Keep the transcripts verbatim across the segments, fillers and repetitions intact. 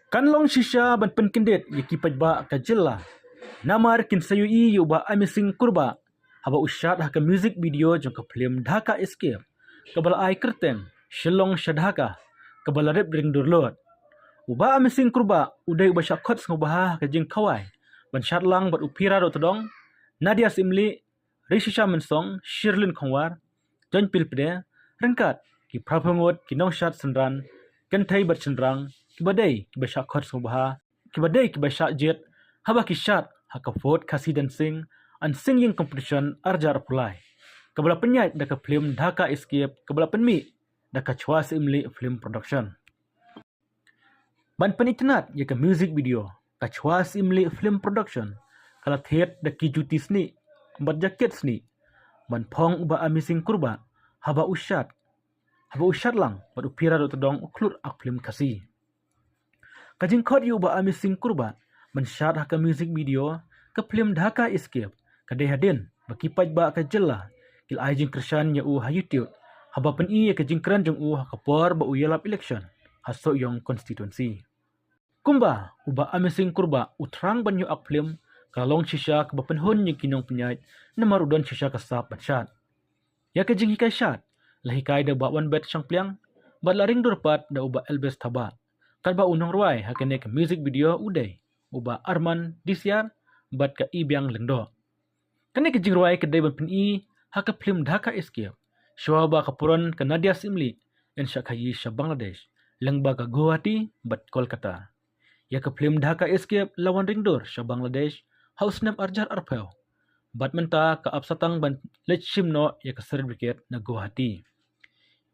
Kan long shisha ban pynkyndit ïa ki paidbah ka jylla namar kin sa ïohi ïa u Bah Amazing Kurbah haba u shad ha ka music video jong ka phlim Dhaka Escape, kaba la ai kyrteng Shillong sha Dhaka, kaba la rep ring dur lut. U Bah Amazing Kurbah u dei uba shah khot sngewbha ha ka jingkhawai ban shad lang bad u Phira Dohtdong, Nadia Syiemlieh, Rishisha Mynsong, Shirlyn Khongwar, Jon Pil Pde, ryngkat ki phra phew ngut ki nongshad synran, kynthei bad shynrang, kiba dei kiba shah khot sngewbha, kiba dei kiba shah jied haba ki shad ha ka Fourth Khasi Dancing and Singing Competition arhajar arphew lai, kaba la pynïaid da ka phlim Dhaka Escape, kaba la pynmih da ka Chwa Syiemlieh Film Production. Ban pynitynnad ïa ka music video, ka Chwa Syiemlieh Film Production ka la thied da ki juti snieh bad jaket snieh ban phong u Bah Amazing Kurbah haba u shad, haba u shad lang bad u Phira Dohtdong u khlur ak phlim Khasi. Ka jingkhot ïa u Bah Amazing Kurbah ban shad ha ka music video ka phlim Dhaka Escape ka dei hadien ba ki paidbah ka jylla ki la ai jingkyrshan ïa u ha YouTube haba pyni ïa ka jingkren jong u ha ka por ba u ïalap election ha Sohiong constituency. Kumba u Bah Amazing Kurbah u thrang ban ïoh ak phlim, ka la long shisha kaba pynhun ïa ki nongpynïaid namar u don shisha ka sap ban shad. Ïa ka jinghikai shad la hikai da u Bah Wanbet Shangpliang bad la ring dur pat da u Bah Elbes Thabah. Katba u nongrwai ha kane ka music video u dei u Bah Arman Disiar bad ka Ibiang Lyngdoh. Kane ka jingrwai ka dei ban pyni ha ka phlim Dhaka Escape, shuwa ba ka puron ka Nadia Syiemlieh yn shah khaïi sha Bangladesh, lyngba ka Guwahati bad Kolkata. Ïa ka phlim Dhaka Escape la wan ring dur sha Bangladesh ha u snem arhajar arphew. Bad mynta ka ap satang ban leit shim noh ïa ka certificate na Guwahati.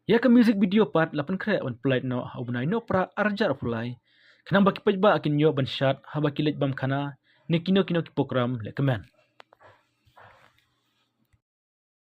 Ïa ka music video pat la pynkhreh ban pynlait noh ha u bnai Nohprah arhajar arphew lai, khnang ba ki paidbah kin ïoh ban shad haba ki leit bam khana ne kino kino ki program lehkmen.